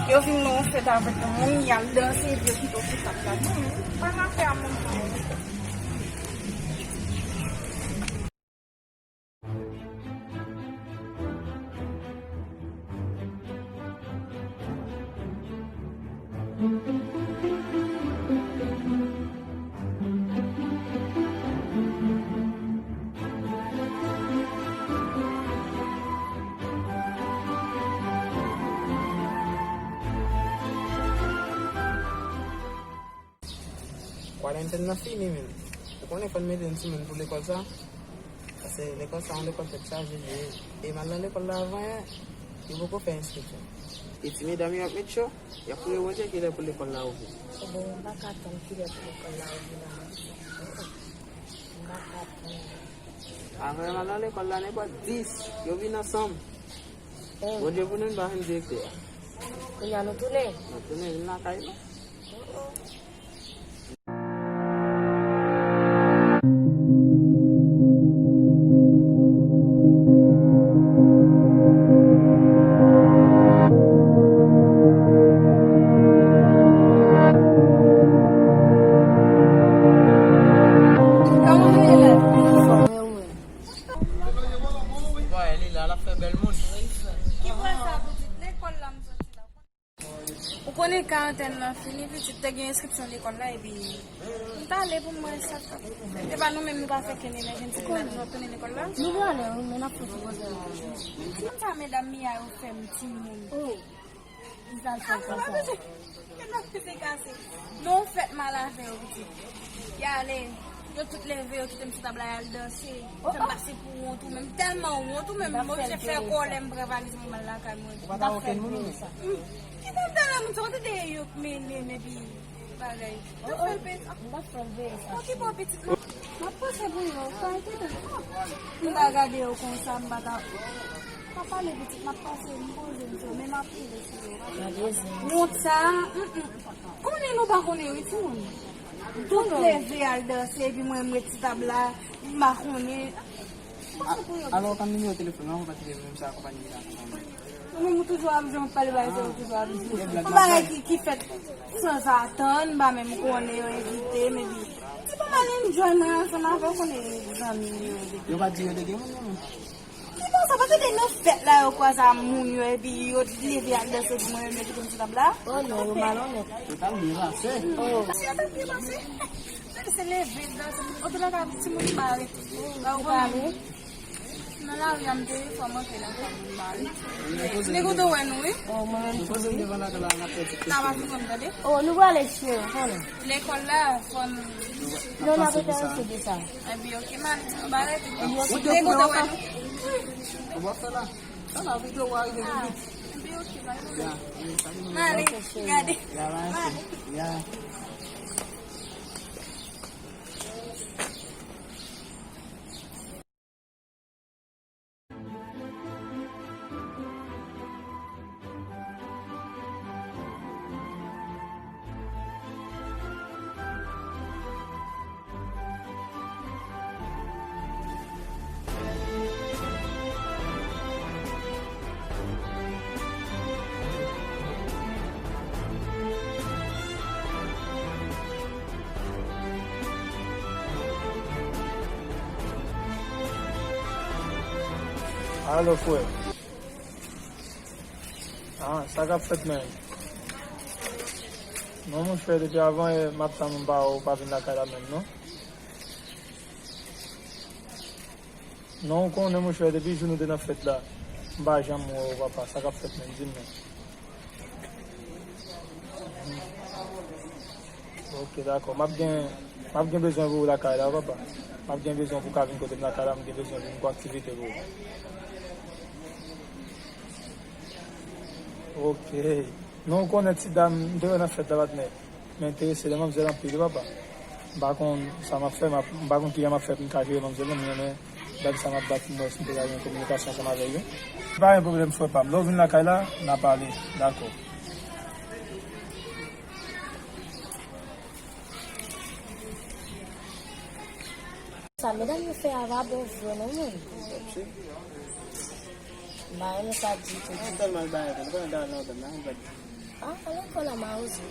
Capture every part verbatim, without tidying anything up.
Yo vin nan yon fèt avèk moun, y al danse, epi yo kite w sou tab la. Non, pa nan afè a moun sa yo. Kwarantèn nan fini, men. Ou konnen fò n mete n sou men pou lekòl sa? Paske lekòl sa, yon lekòl tèt chaje, e, e m al nan lekòl la avan yè, yo poko fè enskripsyon. E ti medam yo ap met cho, y ap kouri wè kilè pou lekòl la ouvri. Ebyen, m pa ka tann kilè pou lekòl la ouvri la. M pa ka tann. Avan m al nan lekòl la, nenpòt dis, yo vin ansanm. Bondye pou nou, n pa jwenn direktè a. Kounye a nou tounen. Nou tounen vin lakay nou. Bon, li la, l ap fè bèl moun. Ki bò sa pou di lekòl la m soti la? Ou konnen karantèn nan fini, pitit, te gen enskripsyon lekòl la, epi m t ale pou m wè sa k ap fèt. E pa nou menm nou pa fè kenn emèjensi, nou ap tounen lekòl la. Nou prale, wi, men n ap fè ti poze. Konn sa medam Mia yo fè m timoun. Oh. Li pral fè konsa. Gen nan peze kase. Non, fèt mal avè yo, pitit. Y ale, yo tout leve, yo kite m sou tab la, y al danse. Fè m pase pou wont, ou menm, tèlman wont, ou menm, m oblije fè kòlè, m pran valiz mwen, m al lakay mwen. Ou pa ta okenn moun, ou menm? Ki nan tèlman moun sa, ou tande yo k mennen, epi bagay. M pa fè l peye sa. M pa fè l peye sa. Okipe w, pitit, non. M ap panse pou yo, pa enkyete w. M ta gade yo konsa, m pa ta, pa pale pitit, m ap panse, m poze m sou yo, men m ap rive sou yo. Wont sa, mm, mm. Konnen nou pa konnen, wi, timoun. Tout leve al danse, epi mwen, m ret sou tab la, m pa konnen. Alò, kan nimewo telefòn nan, ou pa tire menm sa, konpayi la. Ou menm ou toujou ap jwenn pale bagay sa, ou toujou ap jwenn. Yon bagay ki, ki fèt sanzatann, m pa menm konnen, yo envite m, epi ti papa li m jwenn ansanm avè w, konnen zanmi m yo. Yo pa di yo te gen moun, non? Ki bon sa, pa tande nan fèt la, yo kwaze a moun yo, epi yo leve al danse, epi mwen menm yo kite m sou tab la? Oh non, yo malonèt. Yo t ap byen pase. Oh. Si yo t ap byen pase. Se leve danse, antoulèka, timoun pa rete. Ou konnen. Nan lari a m te ye, fò m antre nan fòm m bare. M te kontan wè nou, wi. Oh, mwen menm tou, wi. N ap ap vin tande. Oh, nou prale cheri, konnen. Lekòl la, fò n... Non, n ap enterese de sa. Epi, oke, m ale ti nou bare. M te kontan wè nou. Ou pa fè la. Sa la, videyo a rive vit. Epi, oke, m ale. M ale, gade. M ale. Alo, frè. Ah, sa k ap fèt menm? Non, monchè, depi avan yè, m ap tann ou, m pa wè w pa vin lakay la menm, non. Non, ou konnen, monchè, depi jou nou te nan fèt la, m pa janm wè w, papa. Sa k ap fèt menm, di m non. Ok, dakò. M ap gen, m ap gen bezwen pou ou lakay la, papa. M ap gen bezwen pou w ka vin kote m lakay la, m gen bezwen pou m gon aktivite pou ou. Ok. Non, ou konnen ti dam, m te wè nan fèt la, patnè. M enterese nan manmzèl anpil, wi, papa. M pa konn sa m ap fè, m ap, m pa konn kijan m ap fè pou m ka jere manmzèl, non, m renmen bat sa m ap bat pou m wè si m te ka gen kominikasyon ansanm avè l, wi. Pa gen pwoblèm, frè pa m. Lè w vin lakay la, n a pale. Dakò. Sa medam yo fè a pa bon vre non, menm. M pa renmen sa ditou, ditou. Tèlman l bagay, nou pa nan gade nan tèm nan, nou pa di. Ah, alekòl la, mawozo.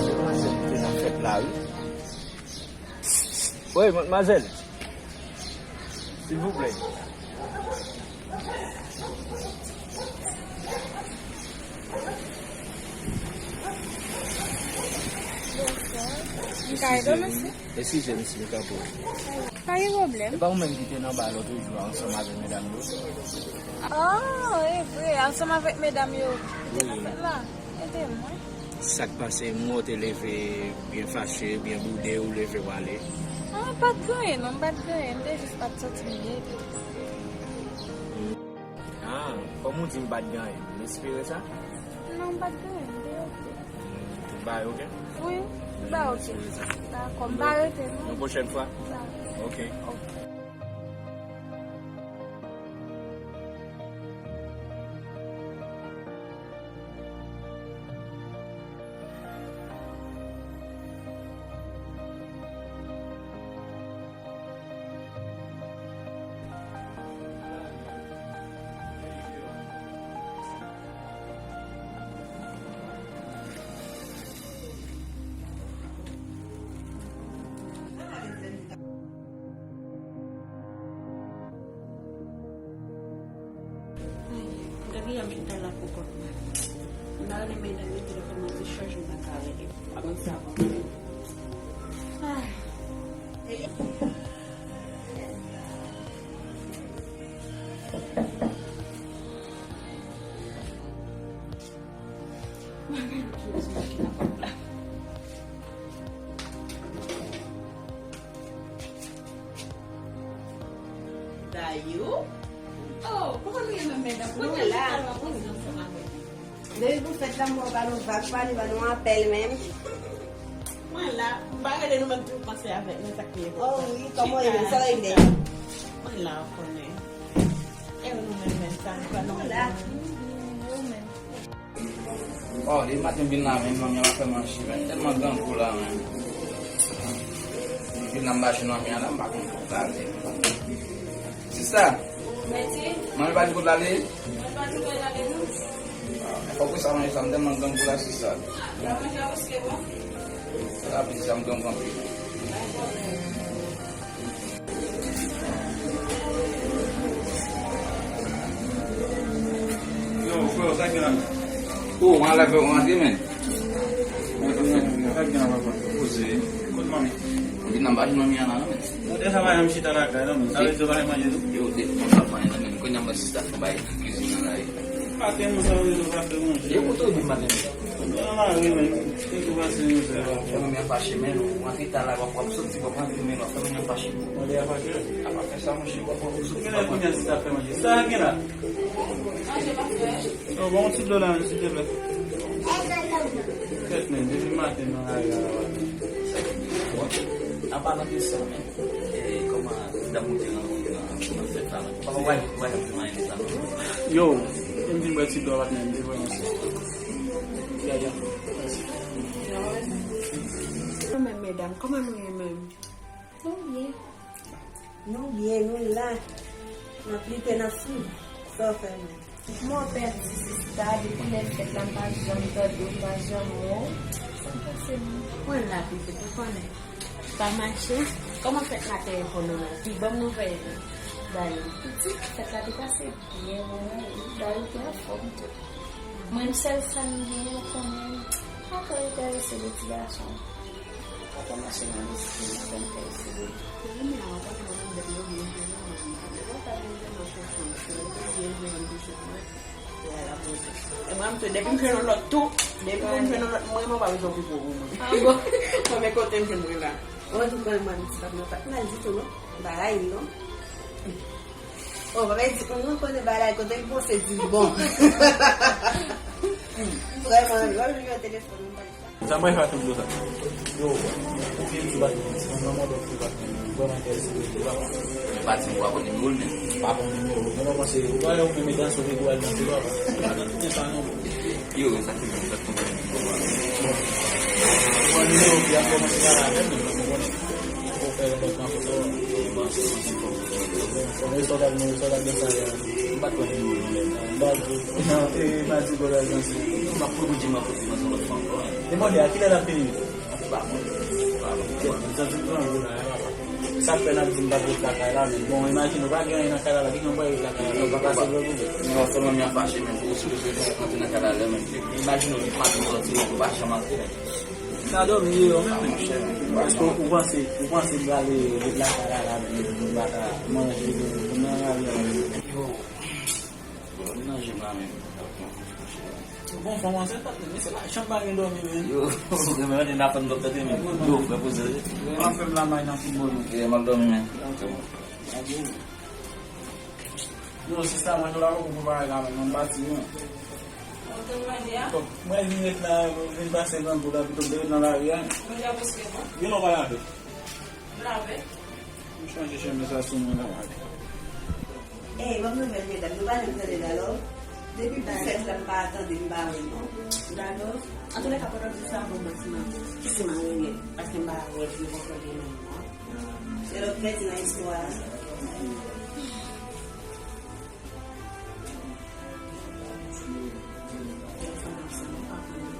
Demwazèl ki te nan fèt la, wi. Wi, madmwazèl. Silvouplè. Bonswa. M ka ede w, mesye? Eskize m, mesye, m tanpri w. Pa gen pwoblèm. E pa ou menm ki te nan ba lòt jou a ansanm avèk medam yo? Oh, e vre, ansanm avèk medam yo ki te nan fèt la. Ede mwen. Sa k pase, m wè w te leve byen fache, byen boude, ou leve w ale. Ah, m pa t gen anyen non, m pa t gen anyen, m te jis pa t santi m byen. Ah, kòm ou di m pa t gen anyen, m espere sa? Non, m pa t gen anyen, m te oke. Tout bagay oke? Wi, tout bagay oke. M espere sa. Dakò, m pa rete non. Yon pwochèn fwa? Dakò. Oke. Oke. Ay, gade jan m chita la pou kont mwen. M ta rele medam yo telefòn mwen te chaje, m pa ka rele. Pa konn sa pou mwen. Ay. Mwen gen lòt jou sou machina pòt la. Dayou? Oh, kòman nou ye menm, medam? Kounye a la. Depi pou fèt la, m wè w pa nou vag, pa nou, pa nou apèl menm. Mwen la, m pa rele nou menm tou, panse avèk nou, sa k pi enpòtan. Oh wi, kòman w ye menm? Sa w regle? Mwen la, ou konnen. E nou menm, menm sa, nou pa nan. Mwen la. Oh, depi maten m vin la menm, manmi an pa fè manje, men tèlman grangou la menm. M vin la m pa jwenn manmi an la, m pa konn kote l ale. Sista, manmi pa di kote l ale? Mwen pa di kote l ale non. Ah, men fòk ou sa manje sa, m tèlman grangou la, sista. Sa manje a osi bon? Sa la plis sa m grangou anpil. Yo, frè, sa gen la? Oh, mwen la fè w rantre, men. Sa gen la, papa? Poze. Kot manmi? Vin nan baz manmi an la, non, men. Ou te sa pa janm chita lakay, non, men. Sa vle di ou pa manje tou? Yo, te, mwen pa fè anyen, non, men. Kounye a mwen sista fè bay kizin nan la, wi. Maten, mwen sa vle di ou pa fè manje. Yo, kote ou vin maten, men? Mwen nan lari, men. Kèk jou pase, mwen fè. Fè manmi an fache, men, ou rantre ta la, w ap, w ap soti, w ap rantre, men, w ap fè manmi an fache. Mwen deja fache. A pa fè sa, monchè, w ap, w ap soti, w ap rantre. Sa gen la? Yo, bon, yon ti dlo la, menm, silteplè. Kèt, men, depi maten, nan lari a, la, bon. An palan de sa, men, e, kòman dam ou te rankontre nan, nan fèt la, men? Papa, w pa, w pa janm fè anyen de sa, non? Yo, m vin bwè ti dlo a, patnè, m te vrèman sou. Ya, ya, mèsi. Yo, men, medam, kòman nou ye menm? Nou byen. Nou byen, nou la. N ap lite, n ap swiv. Sa w fè menm? Mwen pèdi sista, depi lè fèt la, m pa janm tande w, m pa janm wè w. Sa k pase menm? Mwen la, pitit, ou konnen. Pa mache. Kòman fèt la te ye pou nou menm? Pi bon nouvèl. Dayou, pitit, fèt la te pase byen, wi. Dayou te anfòm tou. Mwen, sèl sa m genyen, ou konnen, m pa twò enterese de ti gason. Papa mache nan lespri m, pa enterese de li. Kounye a, w ap ap mande m bèt manje, m te nan manje. Mwen pa vin vin nan chèche m, se mwen ki vin vin nan chèche mwen. E mwen, m tou, depi m jwenn yon lòt tou, depi m jwenn yon lòt, mwen, mwen pa bezwen okipe w pou mwen. Ah bon? Mwen, men kote m jwenn mwen la. Mwen, tou, mwen, mwen, ti pap nan pa t mal ditou, non. M pa rayi l, non. Oh, papa di, mwen konnen bagay la, kote l bon, se di l bon. Vrèman, lè w jwe telefòn, ou pa Sa mwen fè tout sa. Yo, ou vin sou bat mwen, se yon manman dòk sou bat mwen. Vrèman enterese mwen, papa. Li pa di m w pa konn nimewo l menm. Pa konn nimewo. Mwen pa panse, ou pa wè ou menm e danse, ou vin pou al danse, papa. Pa nan tout sa non. Yo, sa ki bon, sa ki bon. Bon. Bon, nimewo ki ap kòmanse pale avè m, mwen pa konnen. Ou fè yon lòt nan foto. Bon, bon, bon, bon. Bon, e sa w t ap, e sa w t ap danse a? M pa t konn nimewo l non, menm. M pa di, non, e, m pa di gòl al danse. M ap pwomete m ap Mwen se lòt fanm, bro. Demande a kilè l ap vini? M pa konn. M pa konn. Kèt, m santi m grangou la, e papa. Sa k fè n ap di m pa t ret lakay la, men bon, imajine w pa gen anyen nan kay la, la, ki jan w pral ret lakay la, lè w pa ka sèvi pou ou? Non, fanmi an fache, men pou ou, si w bezwen antre nan kay la, lè menm, imajine w, li pa t sòti, ou pa janm antre, men. Sa dòmi ye yo menm, men. Èske ou, ou panse, ou panse m prale ret lakay la, la, men m pa ka manje, men nan lari a, men. Yo. Bon, mennaj m la menm. Bon, fanm ansent tande, men se la, chanm pa gen dòmi, men. Yo, men mwen te nan fanm dòk tande, men. Yo, fè poze. An fè m la may nan foutbòl, men. Ye, m ap dòmi, men. Non, sista, mwen tou la, pou bagay la, men, mwen pati, men. Bon, mwen vin ret la, mwen vin pase nan gou la, pito m te ret nan lari a. Mwen ja poste, bon. Vin non, pa lave. Lave. M chanje chemen sa sou mwen la, mwen. Ey, ban m nouvèl medam, nou pa janm tande la lò. Depi pou fèt la, m pa tande, m pa wè non. Dakò. Antoulèka, pandan w di sa, bon, mwen ti mari. Ki ti mari ou ye? Paske m pa wè, m pa tande non. Se lòt pèdi nan istwa a. Telefòn ap sone, m pa konnen.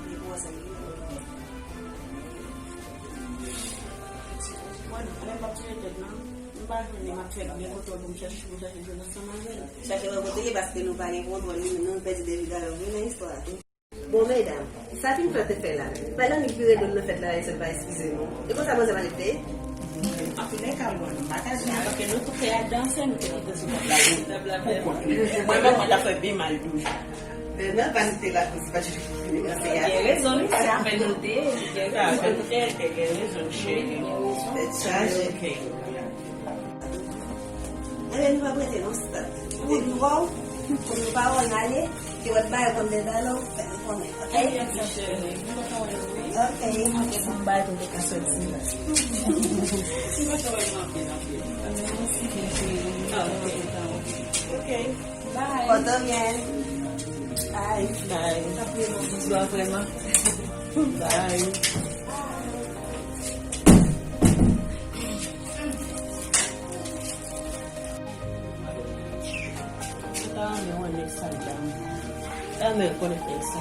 Li pou wè sa ki gen. Mwen, mwen m ap tire tèt nan. M pa jwenn li, m ap fè byen kontwòl pou m chèche, pou m chèche jwenn ansanm avè l. Chache wè kote l ye, paske nou pa gen kontwòl, nou, nou pèdi depi talè, w vin nan istwa a tou. Bon, medam, sa Tim Flò te fè la, pa l annik vire do l nan fèt la, e sèl pa eskize nou. E konsa manzè pa t ret peye? Antoulèka, bon, nou pa ka di anyen, paske nou tou fè al danse, nou te kite sou kont la, pou kont nou. Mwen menm, mwen ta fè pi mal toujou. Nan pa nou te la, se pa ti fini danse a. Gen rezon, wi, se avè nou te ye, gen rezon, te, te gen rezon, cheri. Tèt chaje. Ok. Ebyen, nou p ap rete non, sista. Ou di, waw, pou nou pa wè n ale, ke w ap bay konn de valè, ou fè nou konnen, ok? Ebyen, ma chère, nou pa ka wè nou, wi. Ok. Ok, bon, bay pou te ka soti la. Nou pa ka wè nou anpil, anpil. Mèsi, cheri. Ah, ok. Ok. Bye. Pòte w byen. Bye. Bye. Sa fè yon bizou apre, man. Bye. Mwen ta renmen wè nèg sa dam. Ta renmen rekonèt nèg sa.